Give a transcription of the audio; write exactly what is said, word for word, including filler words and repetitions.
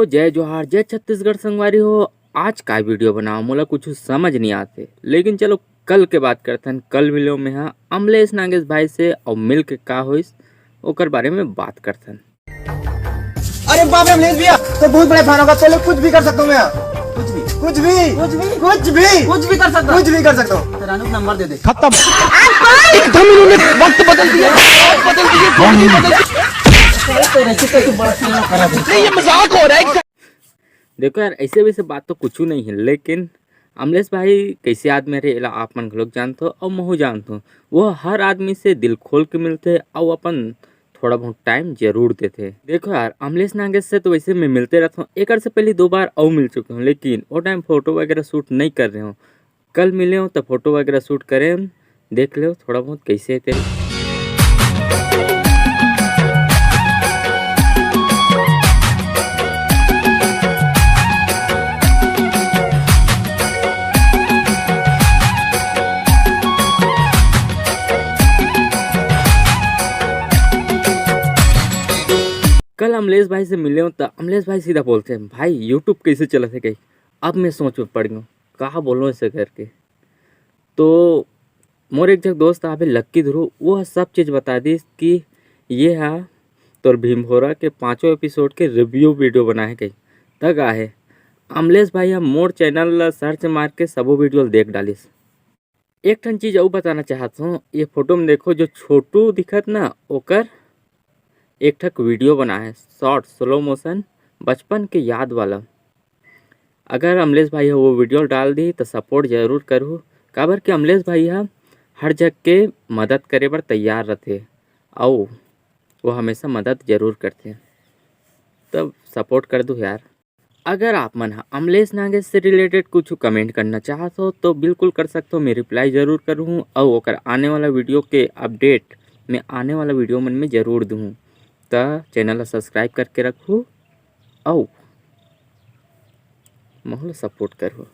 तो जय जोहार, जय छत्तीसगढ़ संगवारी हो। आज का वीडियो बनाओ, मोला कुछ समझ नहीं आते, लेकिन चलो कल के बात करथन। कल मिलो मैं हा अमलेश नागेश भाई से और मिल के का होइस ओकर बारे में बात करथन। अरे बाप रे अमलेश भैया, तो बहुत बड़े फैन होगा, तो कुछ भी कर सकता हूँ मैं। कुछ भी, कुछ भी, कुछ भी, कुछ भी, कुछ भी कर सकता हूँ। कुछ भी कर सकता हूँ। तेरा नंबर दे दे। खत्म। एकदम इन्होंने वक्त बदल दिया, वक्त बदल दिया, कौन ही बदल दिया। तो रचित तो बड़ा फैन करा दे। नहीं, ये मजाक हो रहा है। देखो यार, ऐसे वैसे बात तो कुछ नहीं है, लेकिन अमलेश भाई कैसे आदमी रहे, एला आप मन घलोक जानथो और महू जानथो। वो हर आदमी से दिल खोल के मिलते और अपन थोड़ा बहुत टाइम जरूर देते। देखो यार, अमलेश नागेश से तो वैसे मैं मिलते रहता हूँ, एक से पहले दो बार और मिल चुके हूँ, लेकिन वो टाइम फोटो वगैरह शूट नहीं कर रहे हूँ। कल मिले हो तो फोटो वगैरह शूट करें, देख लो थोड़ा बहुत कैसे है तेरे। कल अमलेश भाई से मिले हो तो अमलेश भाई सीधा बोलते हैं, भाई यूट्यूब कैसे चलत हे कही। अब मैं सोच में पड़ गया हूँ, कहा बोलो ऐसे करके। तो मोर एक झक दोस्त आबे लक्की ध्रुव, वो सब चीज़ बता दिस कि ये हा तोर भीमभोरा के पाँचों एपिसोड के रिव्यू वीडियो बनाए कही। तक आहे अमलेश भाई हा मोर चैनल ला सर्च मार के सबो वीडियो देख डालिस। एक ठन चीज़ अउ बताना चाहत हूँ, ये फोटो में देखो जो छोटू दिखत ना, ओकर एक ठक वीडियो बनाए शॉर्ट स्लो मोशन बचपन के याद वाला। अगर अमलेश भाई हा वो वीडियो डाल दी तो सपोर्ट जरूर करू, काबर कि अमलेश भाई हा हर जग के मदद करे बर तैयार रहते, अउ वो हमेशा मदद जरूर करते, तब सपोर्ट कर दू यार। अगर आप मन हा अमलेश नागेश से रिलेटेड कुछ कमेंट करना चाहत हो तो बिल्कुल कर सकते हो, मैं रिप्लाई जरूर करूँ, अउ ओकर आने वाला वीडियो के अपडेट मैं आने वाला वीडियो मन में जरूर दूँ। त चैनल ला सब्सक्राइब करके रखू, अउ मोला सपोर्ट करू।